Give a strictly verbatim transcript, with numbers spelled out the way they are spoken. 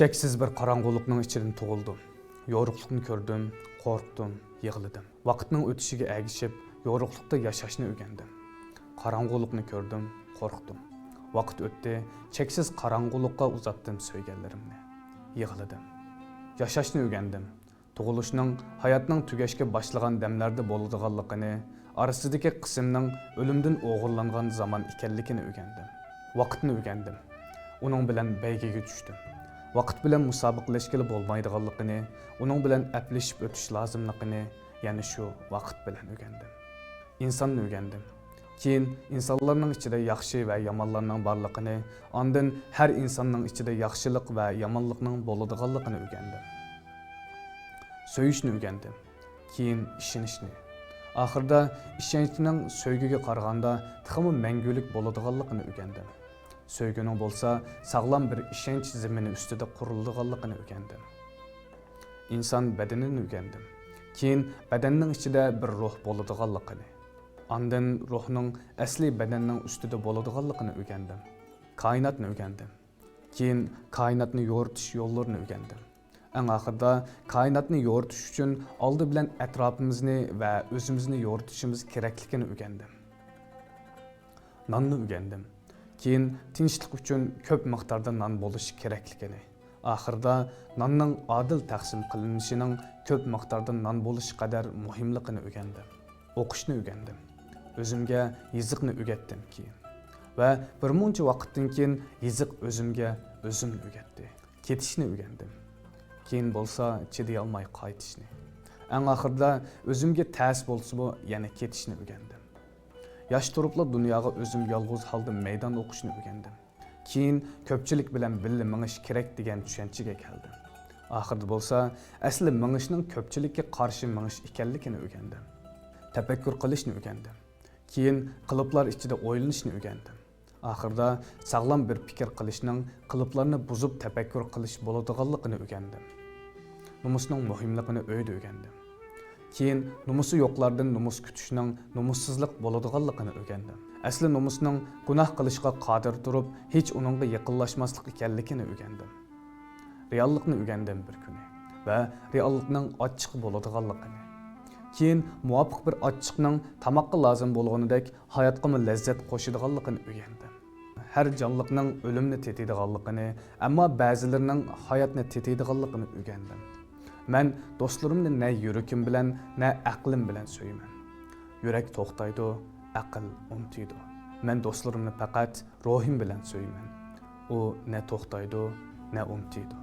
چەكسىز بىر قاراڭغۇلۇقنىڭ ئىچىدىن تۇغۇلدۇم. يورۇقلۇقنى كۆردۈم، قورقتۇم، يىغلىدىم. ۋاقىتنىڭ ئۆتۈشىگە ئەگىشىپ، يورۇقلۇقتا ياشاشنى ئۆگەندىم. قاراڭغۇلۇقنى كۆردۈم، قورقتۇم. ۋاقىت ئۆتتى، چەكسىز قاراڭغۇلۇققا ئۇزاتتىم سۆيگەنلىرىمنى. يىغلىدىم. ياشاشنى ئۆگەندىم. تۇغۇلۇشنىڭ، ھاياتنىڭ تۈگەشكە باشلىغان دەملەردە بولىدىغانلىقىنى، ئارىسىدىكى قىسىمنىڭ ئۆلۈمدىن ئوغرىلانغان زامان ئىكەنلىكىنى ئۆگەندىم. ۋاقىتنى ئۆگەندىم. ئۇنىڭ بىلەن بەيگىگە چۈشتۈم. ۋاقىت بىلەن مۇسابىقىلەشكىلى بولمايدىغانلىقىنى، ئۇنىڭ بىلەن ئەپلىشىپ ئۆتۈش لازىملىقىنى يەنە شۇ ۋاقىت بىلەن ئۆگەندىم. ئىنساننى ئۆگەندىم. كېيىن ئىنسانلارنىڭ ئىچىدە ياخشى ۋە يامانلارنىڭ بارلىقىنى، ئاندىن ھەر ئىنساننىڭ ئىچىدە ياخشىلىق ۋە يامانلىقنىڭ بولىدىغانلىقىنى ئۆگەندىم. سۆيۈشنى ئۆگەندىم. كېيىن ئىشىنىشنى. ئاخىرىدا ئىشەنچنىڭ سۆيگۈگە قارىغاندا تېخىمۇ مەڭگۈلۈك بولىدىغانلىقىنى ئۆگەندىم. سۆيگۈنىڭ بولسا ساغلام بىر ئىشەنچ زېمىنى ئۈستىدە قۇرۇلىدىغانلىقىنى ئۆگەندىم. ئىنسان بەدىنىنى ئۆگەندىم. كېيىن بەدەننىڭ ئىچىدە بىر روھ بولىدىغانلىقىنى، ئاندىن روھنىڭ ئەسلى بەدەننىڭ ئۈستىدە بولىدىغانلىقىنى ئۆگەندىم. كائىناتنى ئۆگەندىم. كېيىن كائىناتنى يورۇتۇش يوللىرىنى ئۆگەندىم. ئەڭ ئاخىرىدا كائىناتنى يورۇتۇش ئۈچۈن ئالدى بىلەن ئەتراپىمىزنى ۋە ئۆزىمىزنى يورۇتۇشىمىز كېرەكلىكىنى ئۆگەندىم. ناننى ئۆگەندىم. كېيىن تىنچلىق ئۈچۈن كۆپ مىقداردا نان بولۇشى كېرەكلىكىنى، ئاخىرىدا ناننىڭ ئادىل تەقسىم قىلىنىشىنىڭ كۆپ مىقداردا نان بولۇشى قەدەر مۇھىملىقىنى ئۆگەندىم. ئوقۇشنى ئۆگەندىم. ئۆزۈمگە يېزىقنى ئۆگەتتىم كېيىن. ۋە بىر مۇنچە ۋاقىتتىن كېيىن يېزىق ئۆزۈمگە ئۆزۈمنى ئۆگەتتى. كېتىشنى ئۆگەندىم. كېيىن بولسا چىدىيالماي قايتىشنى. ئەڭ ئاخىرىدا ئۆزۈمگە تەس بولسىمۇ يەنە كېتىشنى ئۆگەندىم. ياش تۇرۇپلا دۇنياغا ئۆزۈم يالغۇز ھالدا مەيدان ئوقۇشنى ئۆگەندىم. كېيىن كۆپچىلىك بىلەن بىللە مېڭىش كېرەك دېگەن چۈشەنچىگە كەلدىم. ئاخىرىدا بولسا ئەسلى مېڭىشنىڭ كۆپچىلىككە قارشى مېڭىش ئىكەنلىكىنى ئۆگەندىم. تەپەككۇر قىلىشنى ئۆگەندىم. كېيىن قېلىپلار ئىچىدە ئويلىنىشنى ئۆگەندىم. ئاخىرىدا ساغلام بىر پىكىر قىلىشنىڭ قېلىپلارنى بۇزۇپ تەپەككۇر قىلىش بولىدىغانلىقىنى ئۆگەندىم. نومۇسنىڭ مۇھىملىقىنى ئۆيدە ئۆگەندىم. كېيىن نومۇسى يوقلاردىن نومۇس كۈتۈشنىڭ نومۇسسىزلىق بولىدىغانلىقىنى ئۆگەندىم. ئەسلى نومۇسنىڭ گۇناھ قىلىشقا قادىر تۇرۇپ، ھېچ ئۇنىڭغا يېقىنلاشماسلىق ئىكەنلىكىنى ئۆگەندىم. رېئاللىقنى ئۆگەندىم بىر كۈنى ۋە رېئاللىقنىڭ ئاچچىقى بولىدىغانلىقىنى. كېيىن مۇۋاپىق بىر ئاچچىقنىڭ تاماققا لازىم بولغىنىدەك ھاياتقىمۇ لەززەت قوشىدىغانلىقىنى ئۆگەندىم. ھەر جانلىقنىڭ ئۆلۈمنى تېتىيدىغانلىقىنى، ئەمما بەزىلىرىنىڭ ھاياتنى تېتىيدىغانلىقىنى ئۆگەندىم. مەن دوستلىرىمنى نە يۈرىكىم بىلەن، نە ئەقلىم بىلەن سۆيىمەن. يۈرەك توختايدۇ، ئەقىل ئۇنتۇيدۇ. مەن دوستلىرىمنى پەقەت روھىم بىلەن سۆيىمەن. ئۇ نە توختايدۇ، نە ئۇنتۇيدۇ.